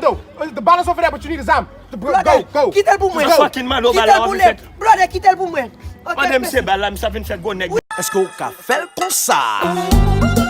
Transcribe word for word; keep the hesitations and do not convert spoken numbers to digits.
Mando. The ball is over there, but you need his arm. The bro- Brother, go, go. Kite l pou mwen. Just go. Fucking Mando, kite l pou mwen. Brother, kite l pou mwen. Ok, mèsi. Mande m se bal la, m sa vin fè gwo nèg. Èske w ka fè l konsa?